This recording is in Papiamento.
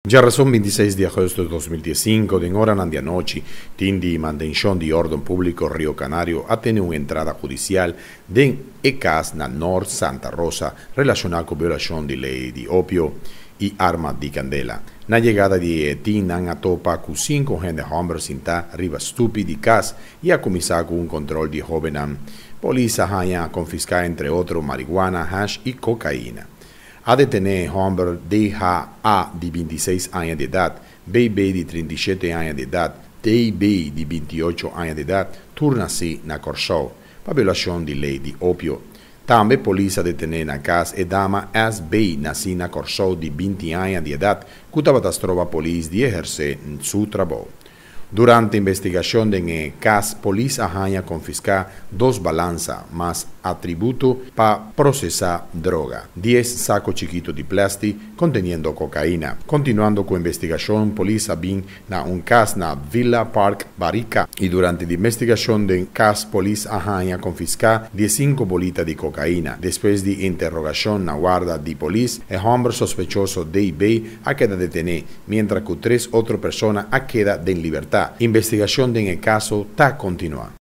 Djarason 26 di augustus 2015, den oranan di anochi, Team di Mantencion di Orden Publico Rio Canario a tene un entrada hudicial den e cas na Noord Santa Rosa relaciona cu violacion di ley di opio y arma di candela. Na yegada di e team, nan a topa cu cinco hende homber sinta riba stupi di cas y a cuminsa cu un control di hobennan. Polis a haya confisca, entre otro, marihuana, hash y cocaina. A detene homber DHA di 26 aña di edad, BB di 37 aña di edad, DB di 28 aña di edad, tur naci na Corsou, pa violacion di ley di opio. Tambe polis a detene na cas e dama SB, naci na Corsou, di 20 aña di edad, cu tabata stroba polis di eherce su trabou. Durante investigacion den cas, polis a haya confisca dos balansa, mas atributo pa procesa droga, 10 saco chikito di plastic conteniendo cocaina. Continuando cu e investigacion, polis a bin na un cas na Villa Park, Barica, y durante e investigacion den cas, polis a haya confisca 15 bolita di cocaina. Despues di interogacion na warda di polis, e homber sospechoso DB a keda deteni, mientras cu tres otro persona a keda den libertad. Investigacion den e caso ta continua.